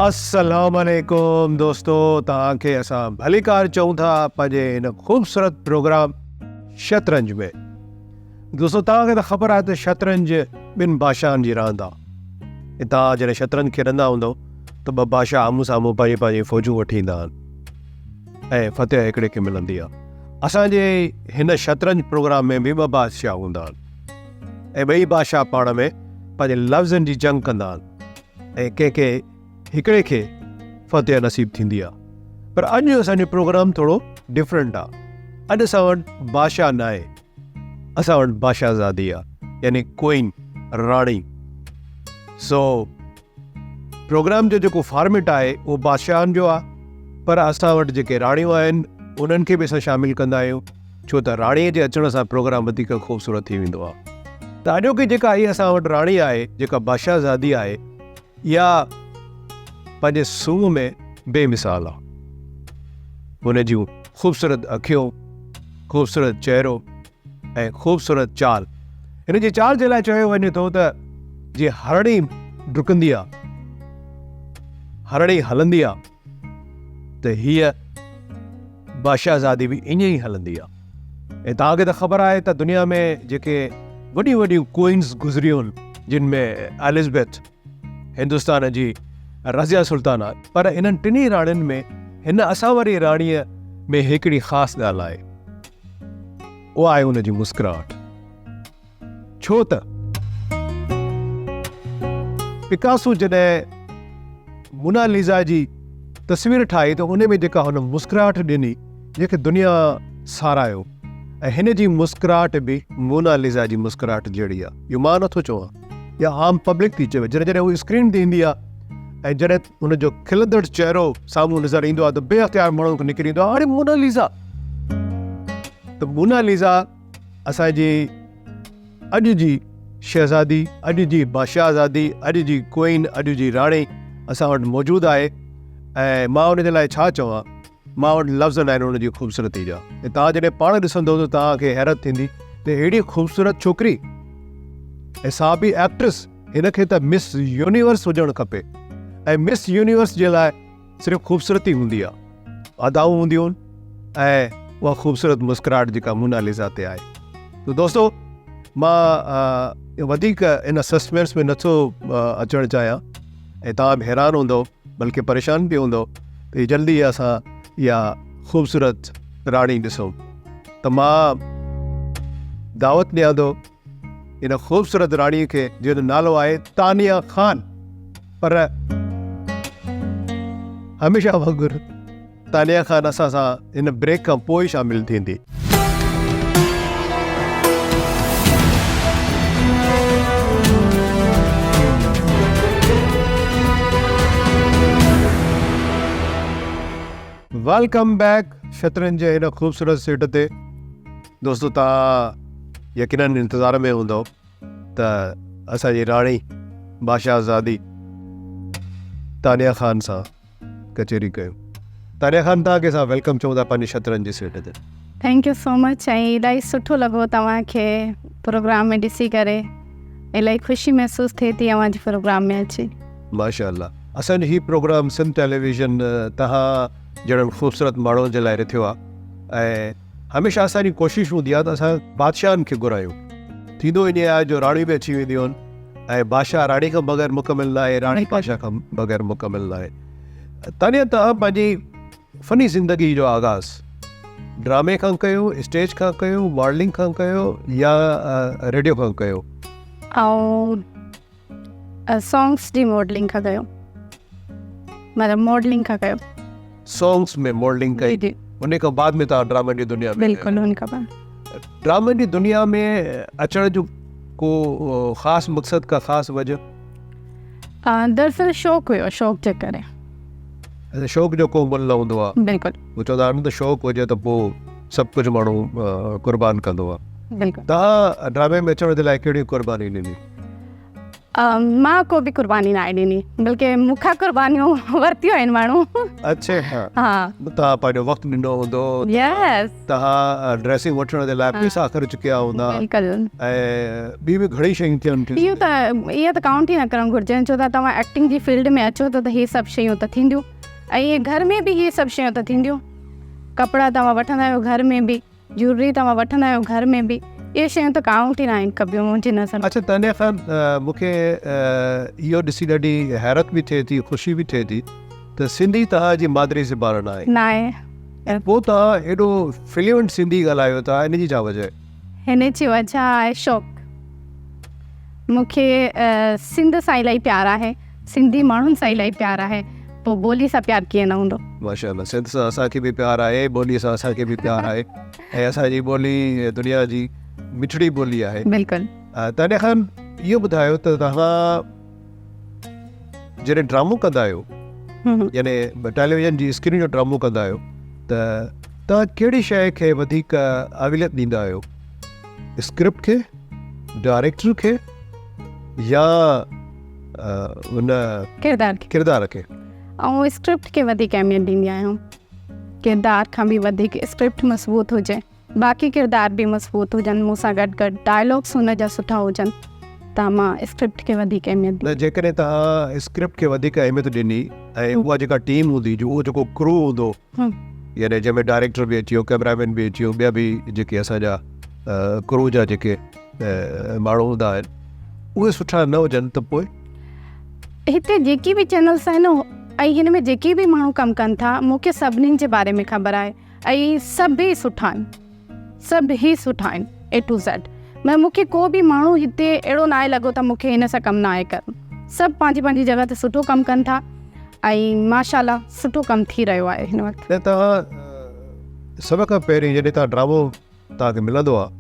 السلام عليڪم دوستو توهان کي اسان ڀليڪار چئون ٿا پنهنجي هن خوبصورت پروگرام شطرنج ۾ دوستو توهان کي ته خبر آهي ته شطرنج ٻن بادشاهن جي راند آهي توهان جڏهن شطرنج کيڏندا هوندو ته ٻه بادشاهه آمهون سامهون پنهنجي پنهنجي فوجون وٺي ايندا آهن ۽ فتح هڪڙي کي ملندي آهي. اسان جي هن شطرنج پروگرام ۾ به ٻه بادشاهه هوندا آهن ۽ ٻئي بادشاهه پاڻ ۾ پنهنجي لفظن جي جنگ ڪندا آهن ۽ ڪنهن ڪنهن هڪڙي کي فتح نصيب ٿيندي آهي. پر اڄ اسان جو پروگرام ٿورو ڊفرنٽ آهي. اڄ اسان وٽ بادشاهه ناهي، اسان وٽ بادشاهه زادي آهي يعني ڪوئين، راڻي. سو پروگرام جو جيڪو فارميٽ آهي اهو بادشاهن جو آهي پر اسان وٽ جيڪي راڻيون آهن انهن کي به اسان شامل ڪندا آهيون ڇو ته راڻي جي اچڻ سان پروگرام وڌيڪ خوبصورت ٿي ويندو آهي ته اڄوڪي جيڪا هي اسان وٽ راڻي آهي جيڪا بادشاهه زادي آهي اها پنهنجي سونهن ۾ بي مثال آهي هن جون خوبصورت اکيون خوبصورت چهرو ۽ خوبصورت چال. هن جي چال جي لاء چيو وڃي ٿو ته جيئن هرڻي ڊڪندي آ، هرڻي هلندي آ ته هيء بادشاهزادي به ائين ئي هلندي آ. ۽ توهان کي ته خبر آهي ته دنيا ۾ جيڪي وڏيون وڏيون ڪوئنز گذريون جن ۾ ايلزبيٿ، هندستان جي رضيه سلطانه، پر انهن ٽنهي راڻين ۾ هن اسان واري راڻيء ۾ هڪڙي خاص ڳالهه آهي. اها آهي ان جي مسڪراهٽ. ڇو ته پڪاسو جڏهن موناليزا جي تصوير ٺاهي ته ان ۾ جيڪا هن مسڪراهٽ ڏني جنهن کي دنيا ساراهيو ۽ هن جي مسڪراهٽ به موناليزا جي مسڪراهٽ جهڙي آهي. اهو مان نٿو چوان يا عام پبلڪ ٿي چوي. جڏهن جڏهن هو اسڪرين تي ايندي آهي ۽ جڏهن هن جو کلندڙ چهرو سامهون نظر ايندو آهي ته بي اختيار ماڻهن کي نڪري ايندو آهي اڙي موناليزا! ته موناليزا اسان جي اڄ جي شهزادي، اڄ جي بادشاهزادي، اڄ جي ڪوئين، اڄ جي راڻي اسان وٽ موجود آهي ۽ مان ان جي لاء ڇا چوان، مان وٽ لفظ ناهن ان جي خوبصورتي جا ۽ توهان جڏهن پاڻ ڏسندو ته توهان کي حيرت ٿيندي ته اهڙي خوبصورت ڇوڪري ۽ سا به ايڪٽرس، هن کي ته مس يونيورس هجڻ کپي ۽ مس يونيورس جي لاء صرف خوبصورتي هوندي آ، ادائون هونديون آهن ۽ اها خوبصورت مسڪراهٽ جيڪا موناليزا تي آهي. ته دوستو مان وڌيڪ ان سسپينس ۾ نٿو اچڻ چاهيان ۽ توهان به حيران هوندو بلڪه پريشان به هوندو ته جلدي اسان اها خوبصورت راڻي ڏسون ته مان دعوت ڏيان ٿو ان خوبصورت راڻي کي جنهن جو نالو آهي تانيا خان پر هميشه وانگر تانيا خان اسان سان هن بريڪ کان پوء شامل ٿيندي. Welcome back شطرنج جي هن خوبصورت سيٽ تي دوستو توهان يقينن انتظار ۾ هوندؤ ته اسان جي راڻي بادشاهه زادي تانيا خان سان ڪچهري ڪيون. تانيا خان توهان کي اسان welcome چئون ٿا پنهنجي شطرنج جي سيٽ تي. Thank you سو مچ ۽ الاهي سٺو لڳو توهان کي پروگرام ۾ ڏسي ڪري الاهي خوشي محسوس ٿئي ٿي اوهان جي پروگرام ۾ اچي. ماشاء الله اسان جو هي پروگرام سنڌ ٽيليويزن توهان جهڙن خوبصورت ماڻهن جي لاء رٿيو آهي ۽ هميشه اسان جي ڪوشش هوندي آهي ته اسان بادشاهن کي گهرايون. ٿيندو ائين آهي جو راڻيون به اچي وينديون آهن ۽ بادشاهه راڻي کان بغير مڪمل ناهي، راڻي بادشاهه کان بغير مڪمل ناهي. تانيا توهان پنهنجي فني زندگي جو آغاز ڊرامي کان ڪيو، اسٽيج کان ڪيو، ماڊلنگ کان ڪيو يا ريڊيو کان ڪيو؟ آئون سانگس جي ماڊلنگ کان ڪيو مطلب ماڊلنگ کان ڪيو. سانگس ۾ ماڊلنگ ڪئي جي ان کان بعد ۾ توهان ڊرامن جي دنيا ۾ بلڪل ان کان بعد ڊرامن جي دنيا ۾ اچڻ جو ڪو خاص مقصد ڪا خاص وجه؟ دراصل شوق هيو شوق جي ڪري. اچا شوق جو ڪو ملهه نه هوندو آهي. بلڪل. هو چوندا آهن ته شوق هجي ته پوء سڀ ڪجهه ماڻهو قربان ڪندو آهي. بلڪل. توهان ڊرامي ۾ اچڻ جي لاء ڪهڙيون قربانيون ڏنيون؟ مان ڪو به قرباني ناهي ڏني بلڪه مون کان قربانيون ورتيون آهن ماڻهو. اڇا ها توهان پنهنجو وقت ڏنو هوندو. يس. توهان ڊريسنگ وٺڻ جي لاء پئسا خرچ ڪيا هوندا. بلڪل. ۽ ٻيون به گهڻي شيون ٿين ٿيون. اهو ته اهو ته ڪائونٽ ئي نه ڪرڻ گهرجي ڇو ته توهان ايڪٽنگ جي فيلڊ ۾ اچو ٿا ته هي سڀ شيون ته ٿينديون ۽ گهر ۾ به هي سڀ شيون ته ٿينديون ڪپڙا توهان وٺندا آهيو گهر ۾ به. جيولري توهان وٺندا آهيو گهر ۾ به اهي شيون ته ڪائونٽ ئي ناهن ڪبيون منهنجي نظر ۾. اڇا تانيا خان مون کي اهو ڏسي ڏاڍي حيرت به ٿئي ٿي خوشي به ٿئي ٿي ته سنڌي توهان جي مادري زبان ناهي. ناهي. پوء توهان ايڏو فلوئنٽ سنڌي ڳالهايو ٿا ان جي ڇا وجه آهي؟ هن جي وجه آهي شوق. مون کي سنڌ سان الاهي پيار آهي سنڌي ماڻهن سان الاهي پيار آهي پوء ٻولي سان پيار ڪيئن نه هوندو. ماشاءالله سنڌ سان اسان کي به پيار آهي ٻولي سان اسان کي به پيار آهي ۽ اسان جي ٻولي دنيا جي مٺڙي ٻولي آهي. بلڪل. تانيا خان اهو ٻڌايو ته توهان جڏهن ڊرامو ڪندا آهيو يعني ٽيليويزن جي اسڪرين جو ڊرامو ڪندا آهيو ته توهان ڪهڙي شيء کي وڌيڪ اوليت ڏيندا آهيو اسڪرپٽ کي، ڊائريڪٽر کي يا ان ڪردار کي؟ ڪردار کي. آئون اسڪرپٽ کي وڌيڪ اهميت ڏيندي آهيان. ڪردار کان به وڌيڪ اسڪرپٽ مضبوط هجي، باقي ڪردار به مضبوط هجن، مون سان گڏ گڏ ڊائلاگس هن جا سٺا هجن ته مان اسڪرپٽ کي وڌيڪ اهميت ڏيندي. نه جيڪڏهن توهان اسڪرپٽ کي وڌيڪ اهميت ڏني ۽ اها جيڪا ٽيم هوندي جو اهو جيڪو ڪرو هوندو يعني جنهن ۾ ڊائريڪٽر به اچي ويو ڪئميرا مين به اچي ويو ٻيا به جيڪي اسان جا ڪرو جا جيڪي ماڻهو هوندا آهن اهي سٺا نه هجن ته پوء؟ هتي جيڪي به چينلس آهن ۽ هن ۾ جيڪي به ماڻهو ڪم ڪن ٿا مون کي سڀني جي باري ۾ خبر آهي ۽ سڀ ئي سٺا آهن سڀ ئي سٺا آهن اي ٽو زيڊ ۾ مون کي ڪو به ماڻهو هتي اهڙو ناهي لڳو ته مون کي هن سان ڪم ناهي ڪرڻو سڀ پنهنجي پنهنجي جڳهه تي سٺو ڪم ڪن ٿا ۽ ماشاء الله سٺو ڪم ٿي رهيو آهي هن وقت. نه توهان سڀ کان پهرين جڏهن توهان ڊرامو توهان کي ملندو آهي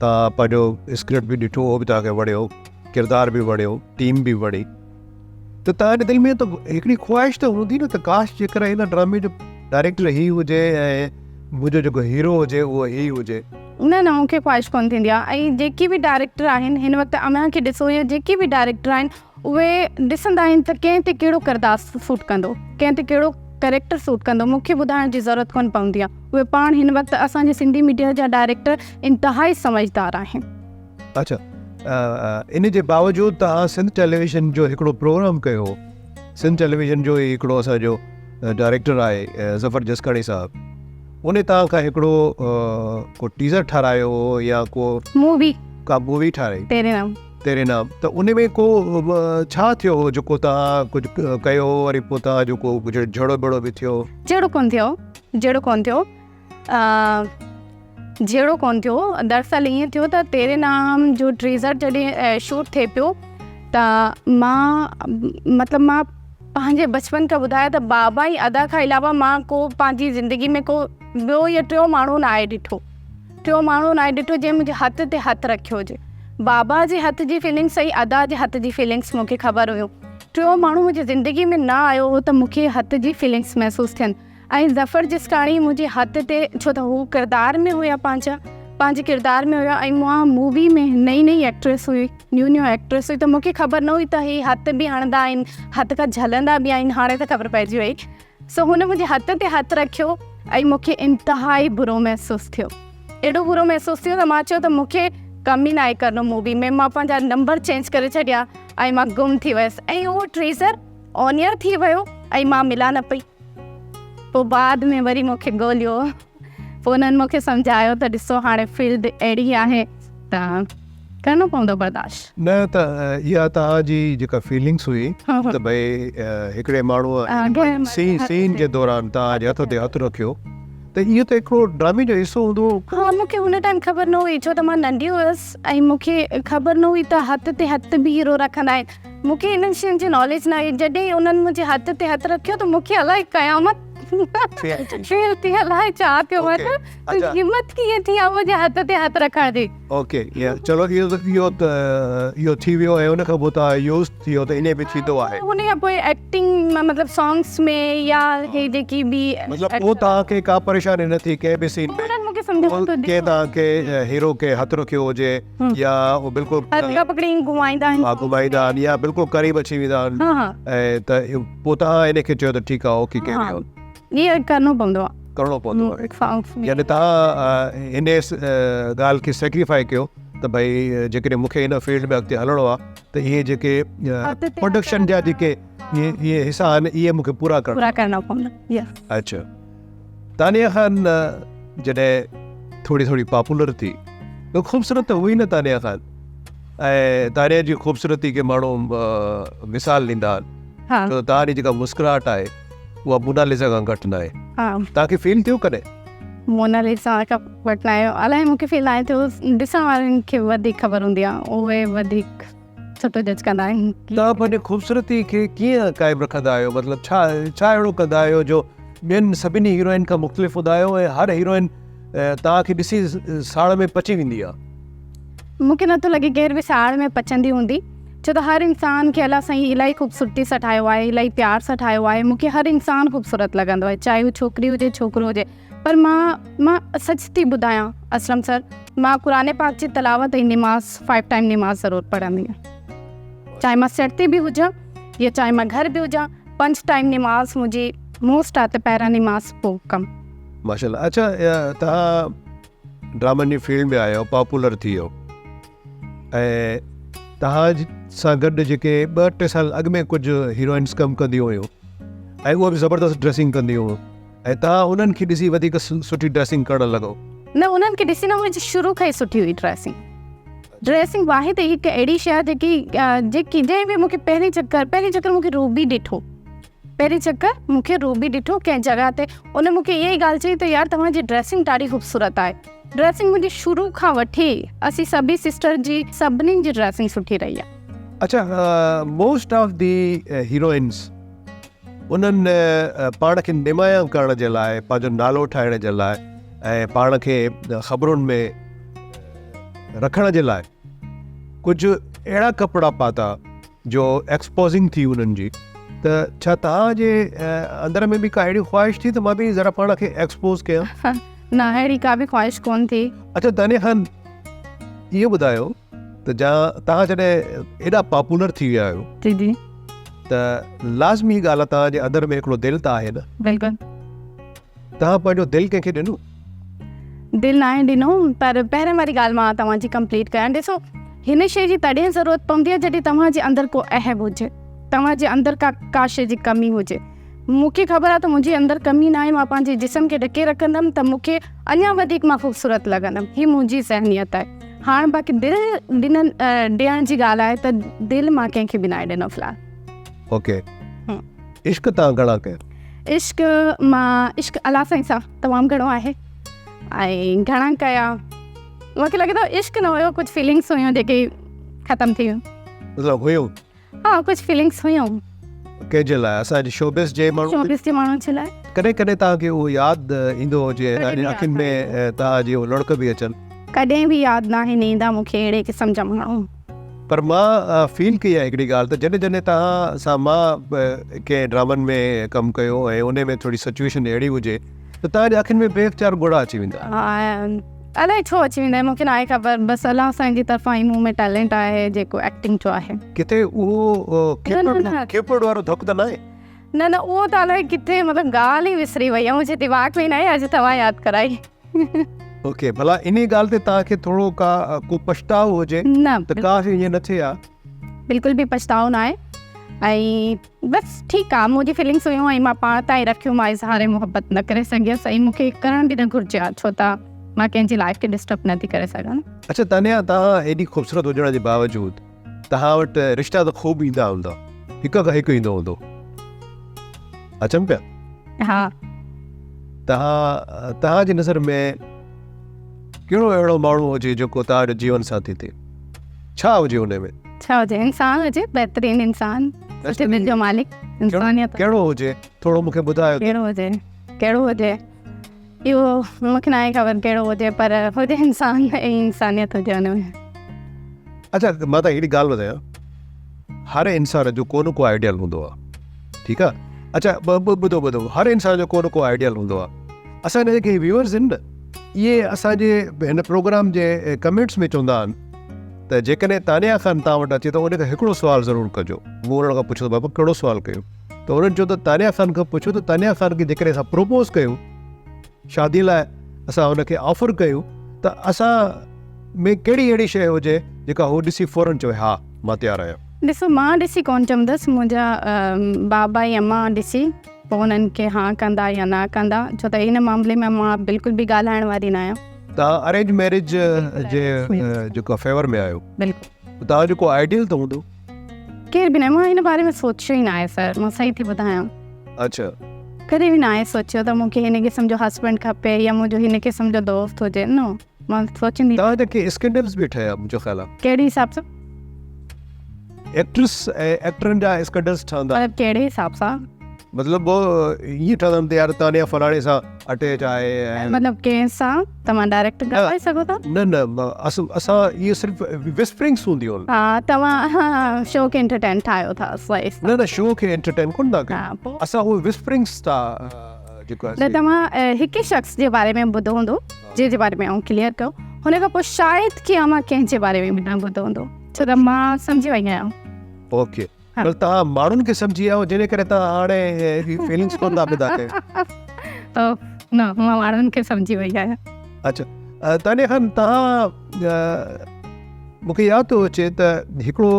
توهان پنهنجو اسڪرپٽ به ڏٺو اهو به توهان کي وڻيو ڪردار به وڻيو ٽيم به وڻي ته توهان جي دل ۾ ته هڪڙي خواهش ته هوندي نه ته ڪاش جيڪر هن ڊرامي جو ڊائريڪٽر هي هجي ۽ منهنجو جيڪو هيرو هجي اهو هي هجي. نه نه مون کي خواهش ڪونه ٿيندي آهي ۽ جيڪي به ڊائريڪٽر آهن هن وقت اوهان کي ڏسو يا جيڪي به ڊائريڪٽر آهن اهي ڏسندا آهن ته ڪنهن تي ڪهڙو ڪردار سوٽ ڪندو ڪنهن تي ڪهڙو ڪريڪٽر سوٽ ڪندو مون کي ٻڌائڻ جي ضرورت ڪونه پوندي آهي اهي پاڻ هن وقت اسان جي سنڌي ميڊيا جا ڊائريڪٽر انتهائي سمجهدار آهن. اڇا ان جي باوجود توهان سنڌ ٽيليويزن جو هڪڙو پروگرام ڪيو هو سنڌ ٽيليويزن جو ئي هڪڙو اسان جو ڊائريڪٽر آهي ظفر جسڪاڻي صاحب ان توهان کان هڪڙو ڪو ٽيزر ٺارايو هو يا ڪو مووي ڪا مووي ٺارائي تيري نام تيري نام ته ان ۾ ڪو ڇا ٿيو هو جيڪو توهان ڪجهه ڪيو وري پوء توهان جو ڪو ڪجهه جهيڙو ٻيڙو به ٿيو جهيڙو ڪونه ٿيو جهيڙو ڪونه ٿيو جهيڙو ڪونه ٿيو دراصل ائين ٿيو ته تيري نام جو ٽيزر جڏهن شوٽ ٿئي پيو ته مان مطلب مان پنهنجي بچپن کان ٻڌايو ته بابا ۽ ادا کان علاوه مان ڪو پنهنجي زندگي ۾ ڪو ٻيو يا ٽيون ماڻهو نه آهي ڏٺو ٽيون ماڻهو نه آهي ڏٺو جنهن منهنجي هٿ تي هٿ رکيو هجي بابا جي هٿ جي فيلنگس ۽ ادا جي هٿ جي فيلنگس مون کي خبر هيون ٽيون ماڻهو منهنجي زندگي ۾ نه آيو هو ته مون کي هٿ جي فيلنگس محسوس ٿين ۽ ظفر جسڪاڻي منهنجي هٿ تي ڇو ته هو ڪردار ۾ هيا پنهنجا پنهنجي ڪردار ۾ هيا ۽ مان مووي ۾ نئين نئين ايڪٽريس هئي نيو نيو ايڪٽريس هئي ته مونکي خبر نه هئي ته هي هٿ به هڻندا آهن هٿ کان جهلندا به آهن هاڻي ته خبر پئجي وئي سو هن منهنجي هٿ تي هٿ رکيو ۽ مونکي انتهائي برو محسوس ٿيو ايڏو برو محسوس ٿيو ته مان چيو ته مونکي ڪم ئي ناهي ڪرڻو مووي ۾ مان پنهنجا نمبر چينج ڪري ڇڏيا ۽ مان گم ٿي ويس ۽ اهو ٽيزر آن ايئر ٿي ويو ۽ مان ملان نه پئي. پوء بعد ۾ وري مون کي ڳوليو. پوء انهن مون کي سمجهايو ته ڏسو هاڻي فيلڊ اهڙي آهي ته ڪرڻو پوندو برداشت. نه ته اها توهان جي جيڪا فيلنگس هئي ته ڀئي هڪڙي ماڻهوء سين جي دوران توهان جي هٿ تي هٿ رکيو ته اهو ته هڪڙو ڊرامي جو حصو هوندو. ها مون کي ان ٽائيم خبر نه هئي ڇو ته مان ننڍي هيس ۽ مون کي خبر نه هئي ته هٿ تي هٿ به هيرو رکندا آهن. مون کي انهن شين جي ناليج نه هئي جڏهن انهن منهنجي هٿ تي هٿ رکيو ته مون کي الائي قيامت فيل ٿي الائي ڇا ٿيو مطلب تنهنجي همت ڪيئن ٿي آ منهنجي هٿ تي هٿ رکڻ جي. اوڪي چلو اهو اهو ته اهو ٿي ويو ۽ ان کان پوء توهان يوز ٿي ويو ته ائين به ٿيندو آهي. ان کان پوء ايڪٽنگ مطلب سانگس ۾ يا هي جيڪي به مطلب پوء توهان کي ڪا پريشاني نه ٿي ڪنهن به سين ۾. انهن مون کي سمجهان ٿو. ڪنهن توهان کي هيرو کي هٿ رکيو هجي يا هو بلڪل هٿ کان پڪڙي گهمائيندا آهن. ها گهمائيندا آهن يا بلڪل قريب اچي ويندا آهن. ها ها. ۽ ته پوء توهان ان کي چيو ته ٺيڪ آهي اوڪي ڪيري آن. اهو ڪرڻو پوندو آهي. ڪرڻو پوندو آهي. يعني توهان ان ڳالهه کي سيڪريفائي ڪيو ته ڀئي جيڪڏهن مون کي ان فيلڊ ۾ اڳتي هلڻو آهي ته اهي جيڪي پروڊڪشن جا جيڪي اهي حصا آهن اهي مون کي پورا ڪرڻا پورا ڪرڻا پوندا. اڇا تانيا خان جڏهن ٿوري ٿوري پاپولر ٿي ته خوبصورت ته هئي نه تانيا خان ۽ تانيا جي خوبصورتي کي ماڻهو مثال ڏيندا آهن ڇو ته تان جي جيڪا مسڪراهٽ آهي اها موناليزا کان گهٽ ناهي. توهان کي فيل ٿيو ڪڏهن؟ موناليزا کان گهٽ ناهي الائي مون کي فيل ناهي ٿيو ڏسڻ وارن کي وڌيڪ خبر هوندي آهي اهي وڌيڪ سٺو جج ڪندا آهن. توهان پنهنجي خوبصورتي کي ڪيئن قائم رکندا آهيو مطلب ڇا ڇا اهڙو ڪندا آهيو جو ٻين سڀني هيروئن کان مختلف هوندا آهيو ۽ هر هيروئن توهان کي ڏسي ساڙ ۾ پچي ويندي آهي. مون کي نٿو لڳي ڪير به ساڙ ۾ پچندي هوندي ڇو ته هر انسان کي الله سائين الاهي خوبصورتي سان ٺاهيو آهي الاهي پيار سان ٺاهيو آهي مون کي هر انسان خوبصورت لڳندو آهي چاهي هو ڇوڪري هجي ڇوڪرو هجي پر مان مان سچ ٿي ٻڌايان اسلم سر مان قرآن پاڪ جي تلاوت ۽ نماز فائيو ٽائيم نماز ضرور پڙهندي آهيان چاهي مان سيٽ تي به هجان يا چاهي مان گهر به هجان پنج ٽائيم نماز منهنجي موسٽ آهي ته پهريان نماز پوء ڪم. ماشاءالله اڇا توهان ڊرامن جي فيلڊ ۾ آيو پاپولر ٿي ويو ۽ توهان سان گڏ جيڪي ٻه ٽي سال اڳ ۾ ڪجهه هيروئنس ڪم ڪنديون هيون ۽ اهي به زبردست ڊريسنگ ڪنديون هيون ۽ توهان انهن کي ڏسي وڌيڪ سٺي ڊريسنگ ڪرڻ لڳو. نه انهن کي ڏسي نه منهنجي شروع کان ئي سٺي هئي ڊريسنگ. ڊريسنگ واحد هڪ اهڙي شيء آهي جيڪي جيڪي جنهن به مون کي پهرين چڪر پهرين چڪر مون کي روبي ڏٺو پهرين چڪر مون کي روبي ڏٺو ڪنهن جڳهه تي ان مون کي اها ئي ڳالهه چئي ته يار توهان جي ڊريسنگ ڏاڍي خوبصورت آهي. ڊريسنگ منهنجي شروع کان وٺي اسين سڀئي سسٽر جي سڀني جي ڊريسنگ سٺي رهي آهي. اڇا موسٽ آف the heroines انهن پاڻ کي نمايان ڪرڻ جي لاء پنهنجو نالو ٺاهڻ جي لاء ۽ پاڻ کي خبرن ۾ رکڻ جي لاء ڪجهه اهڙا ڪپڙا پاتا جو ايڪسپوزنگ ٿي انهن جي ته ڇا توهان جي اندر ۾ به ڪا اهڙي خواهش ٿي ته مان به ذرا پاڻ کي ايڪسپوز ڪيان؟ نه اهڙي ڪا به خواهش ڪون ٿي. اڇا دانيا خان اهو ٻڌايو ته جا توهان جڏهن ايڏا پاپولر ٿي ويا آهيو جي جي ته لازمي ڳالهه آهي توهان جي اندر ۾ هڪڙو دل ته آهي نه؟ بلڪل. توهان پنهنجو دل ڪنهن کي ڏنو؟ دل ناهي ڏنو پر پهرين واري ڳالهه مان توهان جي ڪمپليٽ ڪيان ڏسو هن شيء جي تڏهن ضرورت پوندي آهي جڏهن توهان جي اندر ڪو عيب هجي توهان جي اندر ڪا ڪا شيء جي ڪمي هجي مون کي خبر آهي ته منهنجي اندر ڪمي ناهي مان پنهنجي جسم کي ڍڪي رکندم ته مون کي اڃا وڌيڪ مان خوبصورت لڳندم هي منهنجي ذهنيت آهي هاڻ باقي دل ڏنن ڏيڻ جي ڳالهه آهي ته دل مان ڪنهن کي به ناهي ڏنو في الحال. اوڪي عشق تان گهڻا ڪيا؟ عشق مان عشق الله سائين سان تمام گهڻو آهي ۽ گهڻا ڪيا مونکي لڳي ٿو عشق نه هيو ڪجهه فيلنگس هيون جيڪي ختم ٿي ويون. مطلب هيون؟ ها ڪجهه فيلنگس هيون. ڪنهن جي لاء؟ اسان جي شوبز جي ماڻهن شوبز جي ماڻهن جي لاء. ڪڏهن ڪڏهن توهان کي اهو ياد ايندو هجي ۽ اکين ۾ توهان جي اهي لڙڪ به اچن. ڪڏهن به ياد ناهن ايندا مون کي اهڙي قسم جا ماڻهو. پر مان فيل ڪئي آهي هڪڙي ڳالهه ته جڏهن جڏهن توهان سان مان ڪنهن ڊرامن ۾ ڪم ڪيو ۽ انهي ۾ ٿوري سچوئيشن اهڙي هجي ته توهان جي اکين ۾ بي اختيار ڳوڙها اچي ويندا آهن. الائي ڇو اچي ويندا آهن مون کي ناهي خبر بس الله سائين جي طرفان ئي مون ۾ ٽيلنٽ آهي جيڪو ايڪٽنگ جو آهي. ڪٿي اهو ڪيپرڊ وارو ڌڪ ته ناهي؟ نه نه اهو ته الائي ڪٿي مطلب ڳالهه ئي وسري وئي آهي منهنجي دماغ ۾ ئي ناهي اڄ توهان ياد ڪرائي. اوڪي ڀلا انهي ڳالهه تي توهان کي ٿورو ڪا ڪو پڇتاء هجي نه ته ڪاش ائين نه ٿئي ها. بلڪل به پڇتاء ناهي ۽ بس ٺيڪ آ منهنجي فيلنگس هيون ۽ مان پاڻ تائين رکيو مان اظهار محبت نه ڪري سگهيس ۽ مون کي ڪرڻ به نه گهرجي ها ڇو ته مان ڪنهن جي لائف کي ڊسٽرب نه ٿي ڪري سگهان. اڇا تانيا توهان ايڏي خوبصورت هجڻ جي باوجود توهان وٽ رشتا ته خوب ايندا هوندا هڪ کان هڪ ايندو هوندو اچن پيا؟ ها. توهان توهان جي نظر ۾ ڪهڙو اهڙو ماڻهو هجي جيڪو توهان جو جيون ساٿي ٿئي؟ ڇا هجي ان ۾؟ ڇا هجي؟ انسان هجي، بهترين انسان، سٺي دل جو مالڪ، انسانيت. ڪهڙو هجي؟ ٿورو مون کي ٻڌايو. ڪهڙو هجي؟ ڪهڙو هجي؟ اهو مون کي ناهي خبر ڪهڙو هجي پر هجي انسان ۽ انسانيت هجي ان ۾. اڇا مان توهان کي هڪڙي ڳالهه ٻڌايان هر انسان جو ڪو نه ڪو آئيڊيل هوندو آهي ٺيڪ آهي اڇا ٻڌو ٻڌو هر انسان جو ڪو نه ڪو آئيڊيل هوندو آهي اسان جا جيڪي ويورز آهن نه اهي اسان جي هن پروگرام جي ڪمينٽس ۾ چوندا آهن ته جيڪڏهن تانيا خان توهان وٽ اچي ته ان کان هڪڙو سوال ضرور ڪجو. مون انهن کان پڇيو ته بابا ڪهڙو سوال ڪيون؟ ته انهن چيو ته تانيا خان کان پڇو ته تانيا خان کي جيڪڏهن اسان پروپوز ڪيون، شادي لاء اسان ان کي آفر ڪيون ته اسان ۾ ڪهڙي اهڙي شيء هجي جيڪا هو ڏسي فورن چوي ها مان تيار آهيان. ڏسو مان ڏسي ڪونه چوندس منهنجا بابا ۽ امان ڏسي پوء انهن کي ها ڪندا يا نه ڪندا ڇو ته ان معاملي ۾ مان بلڪل به ڳالهائڻ واري نه آهيان. توهان ارينج ميريج جي جيڪو فيور ۾ آهيو. بلڪل. توهان جو ڪو آئيڊيل ته هوندو. ڪير به نه مان ان باري ۾ سوچيو ئي ناهي سر مان صحيح ٿي ٻڌايان. اڇا. ڪڏهن به ناهي سوچيو ته مون کي هن قسم جو هسبنڊ کپي يا منهنجو هن قسم جو دوست هجي نو مان سوچيندي. توهان جا ڪي اسڪينڊلز به ٺهيا منهنجو خيال آهي. ڪهڙي حساب سان؟ ايڪٽرس ۽ ايڪٽرن جا اسڪينڊلز ٺهندا. مطلب ڪهڙي حساب سان؟ مطلب ائين ٺهندا آهن ته يار تانيا فلاڻي سان اٽيچ آهي ۽ مطلب ڪنهن سان توهان ڊائريڪٽ ڳالهائي سگهو ٿا؟ نه نه اسان اهي صرف وسپرنگس هونديون آهن. ها توهان شو کي انٽرٽين ٺاهيو ٿا صحيح. نه نه شو کي انٽرٽين ڪونه ٿا ڪيون اسان اهي وسپرنگس ٿا جيڪو نه توهان هڪ شخص جي باري ۾ ٻڌو هوندو جنهن جي باري ۾ آئون ڪليئر ڪيو هن کان پوء شايد ڪي اوهان ڪنهن جي باري ۾ به نه ٻڌو هوندو. ڇو ته مان سمجهي وئي آهيان. اوڪي مطلب توهان ماڻهن کي سمجهي ويا آهيو جنهن ڪري توهان هاڻي هي فيلنگس ڪونه ٿا پيدا ڪيو. نه مان ماڻهن کي سمجهي وئي آهيان. اڇا تانيا خان توهان مون کي ياد ٿو اچي ته هڪڙو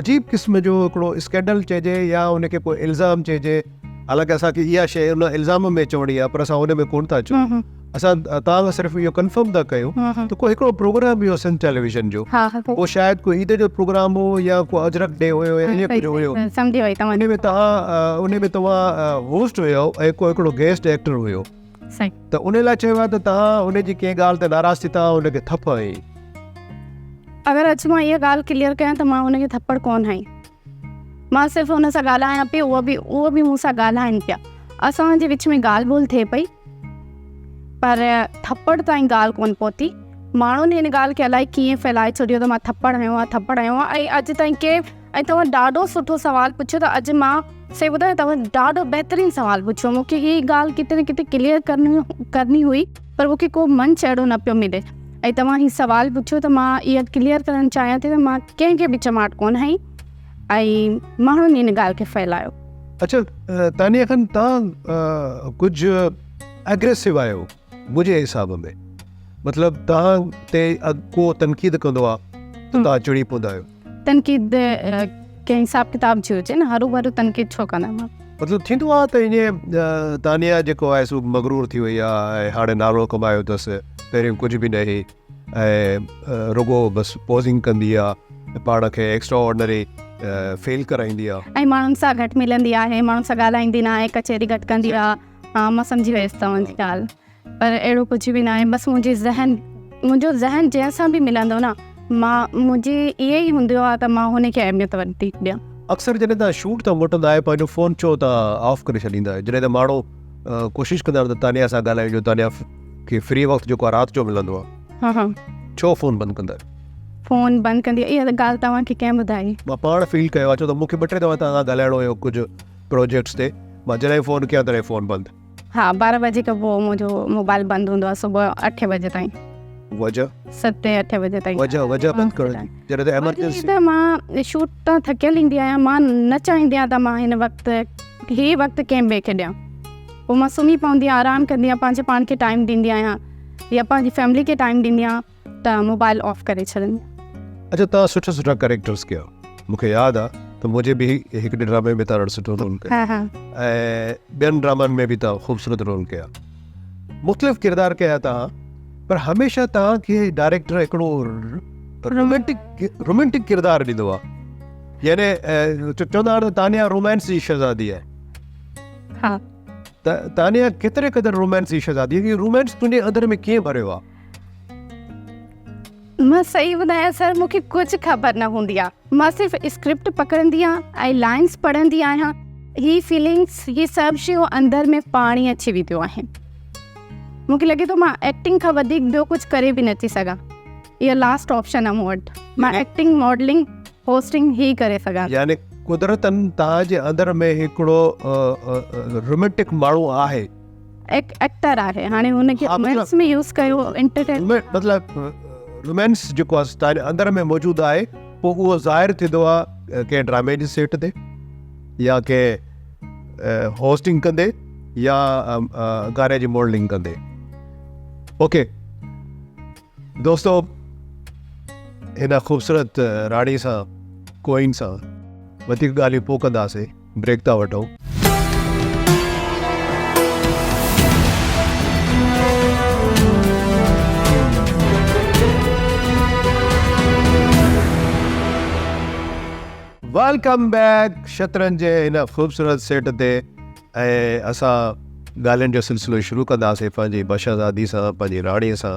عجيب قسم جو هڪڙو اسڪينڊل چئجي يا ان کي ڪو الزام چئجي حالانڪه اسان کي اها شيء ان الزام ۾ چوڻي آهي پر اسان ان ۾ ڪونه ٿا اچون اسان توهان کان صرف اهو ڪنفرم ٿا ڪيون ته ڪو هڪڙو پروگرام هيو سنڌ ٽيليويزن جو اهو شايد ڪو عيد جو پروگرام هو يا ڪو اجرڪ ڊي هيو يا ائين ڪجهه هيو سمجهي وئي توهان ان ۾ توهان ان ۾ توهان هوسٽ هيو ۽ ڪو هڪڙو گيسٽ ايڪٽر هيو ته ان لاء چيو آهي ته توهان ان جي ڪنهن ڳالهه تي ناراض ٿي توهان ان کي ٿڦ هنئي. اگر اڄ مان اها ڳالهه ڪليئر ڪيان ته مان ان کي ٿپڙ ڪونه هنئي. مان صرف ان سان ڳالهايان پئي اهو به اهو به مون سان ڳالهائن پيا اسان جي وچ ۾ ڳالهه ٻولهه ٿئي پئي پر ٿپڙ تائين ڳالهه ڪونه پهتي ماڻهن هن ڳالهه کي الائي ڪيئن ڦهلائي ڇڏيو ته مان ٿپڙ هنيو آهي ٿپڙ هنيو آهي ۽ اڄ تائين ڪنهن ۽ توهان ڏاڍو سٺو سوال پڇيو ته اڄ مان صحيح ٻڌايان توهان ڏاڍو بهترين سوال پڇيو مون کي هي ڳالهه ڪٿي نه ڪٿي ڪليئر ڪرڻي ڪرڻي هئي پر مون کي ڪو منچ اهڙو نه پيو ملي ۽ توهان هي سوال پڇيو ته مان اها ڪليئر ڪرڻ چاهيان ٿي ته مان ڪنهن کي به چماٽ ڪونه هنئي ۽ ماڻهن ان ڳالهه کي ڦهلايو. اڇا تانيا خان توهان ڪجهه اگريسو آهيو منهنجي حساب ۾ مطلب توهان تي ڪو تنقيد ڪندو آهي ته توهان چڙي پوندا آهيو. تنقيد ڪنهن حساب ڪتاب جي هجي نه هروڀرو تنقيد ڇو ڪندا ماڻهو. مطلب ٿيندو آهي ته ائين تانيا جيڪو آهي سو مغرور ٿي وئي آهي ۽ هاڻي نالو ڪمايو اٿس پهريون ڪجهه به نه هئي ۽ رڳو بس پوزنگ ڪندي آهي پاڻ کي ايڪسٽرا آرڊنري فيل ڪرائيندي آهي. ۽ ماڻهن سان گهٽ ملندي آهي ماڻهن سان ڳالهائيندي نه آهي ڪچهري گهٽ ڪندي آهي ها مان سمجهي ويس توهان جي ڳالهه پر اهڙو ڪجهه به ناهي بس منهنجي ذهن منهنجو ذهن جنهن سان به ملندو نه مان منهنجي ائين ئي هوندو آهي ته مان هن کي اهميت وڌيڪ ڏيان. اڪثر جڏهن توهان شوٽ تان موٽندا آهيو پنهنجو فون ڇو توهان آف ڪري ڇڏيندا آهيو جڏهن ته ماڻهو ڪوشش ڪندا آهن ته تانيا سان ڳالهايون جو تانيا کي فري وقت جيڪو آهي رات جو ملندو آهي ها ها ڇو فون بند ڪندا آهيو؟ فون بند ڪندي اها ڳالهه توهان کي ڪنهن ٻڌائي؟ مان پاڻ فيل ڪيو آهي ڇو ته مون کي ٻه ٽي دفعا توهان سان ڳالهائڻو هيو ڪجهه پروجيڪٽس تي مان جڏهن فون ڪيان تڏهن فون بند. ها 12 بجي کان پوء منهنجو موبائل بند هوندو آهي صبح اٺين بجي تائين. وجه؟ ستين اٺين بجي تائين. وجه وجه بند ڪرڻ جي جڏهن ته ايمرجنسي. ته مان شوٽ تان ٿڪيل ايندي آهيان مان نه چاهيندي آهيان ته مان هن وقت هي وقت ڪنهن ٻئي کي ڏيان پوء مان سمهي پوندي آهيان آرام ڪندي آهيان پنهنجي پاڻ کي ٽائيم ڏيندي آهيان يا پنهنجي فيملي کي ٽائيم ڏيندي آهيان ته موبائل آف ڪري ڇڏندي آهيان. اڇا توهان سٺا سٺا ڪريڪٽرس ڪيا مون کي ياد آ ته منهنجي به هڪڙي ڊرامي ۾ توهان سٺو رول ڪيو ۽ ٻين ڊرامن ۾ به توهان خوبصورت رول ڪيا مختلف ڪردار ڪيا توهان پر هميشه توهان کي ڊائريڪٽر هڪڙو رومانٽڪ رومانٽڪ ڪردار ڏيندو آ يعني چوندا آهن ته تانيا رومانس جي شهزادي آهي ها ته تانيا ڪيتري قدر رومانس جي شهزادي آهي رومانس تنهنجي اندر ۾ ڪيئن ڀريو آ مان صحيح ٻڌايان سر مون کي ڪجهه خبر نه هوندي آ مان صرف اسڪرپٽ پڪڙندي آهيان ۽ لائنس پڙهندي آهيان هي فيلنگس هي سڀ شيون اندر ۾ پاڻي اچي وينديون آهن مون کي لڳي ٿو مان ايڪٽنگ کان وڌيڪ ٻيو ڪجهه ڪري به نٿي سگهان اها لاسٽ آپشن آ مون وٽ مان ايڪٽنگ ماڊلنگ هوسٽنگ هي ڪري سگهان يعني قدرتن توهان جي اندر ۾ هڪڙو رومانٽڪ ماڻهو آهي. ايڪٽر آهي هاڻي هن کي رومانس ۾ يوز ڪيو انٽرٽينمينٽ مطلب رومانس جيڪو آهي تنهنجي اندر ۾ موجود آهي پوء اهو ظاهر ٿيندو آهي ڪنهن ڊرامي جي سيٽ تي يا ڪنهن هوسٽنگ ڪندي يا گاني جي ماڊلنگ ڪندي اوڪي دوستو هن خوبصورت راڻي سان ڪوئين سان وڌيڪ ڳالهيون پوء ڪنداسين بريڪ ٿا وٺون. Welcome back شطرنج جي هن خوبصورت سيٽ تي ۽ اسان ڳالهين جو سلسلو شروع ڪنداسين پنهنجي بشهزادي سان پنهنجي راڻي سان